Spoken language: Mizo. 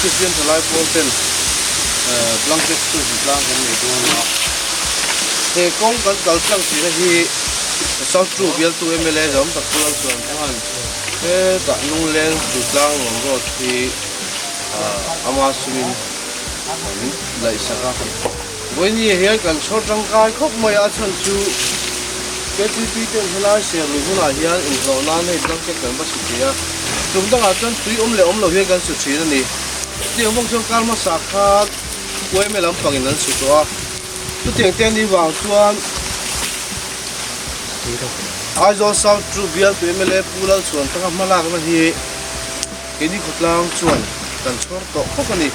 Kristian thalai pawl ten blanket chu hnatlang kan nei dawn a. He kawng kan kal tlang tihna hi South True bialtu mla zawm tak chu Lalchuan chuan hetah Lungleng Tutlang Nuam Road hi ama sumin min laihsak a. Vawinia hian kan chhawr tangkai khawp mai a, a chhan chu KTP ten helai serlui hunah hian inhlawh nan hei blanket kan va su thei a, tum dangah chuan tui awm leh awm lo hian kan su thin a ni. Chutiang bawk chuan kar hmasa khan UMA lampangin an su tawh a, chutiang te anih vang chuan Aizawl South True bialtu mla Pu Lalchhuan taka hmalakna hi keini khawtlang chuan kan chhawr tawh khawp a ni.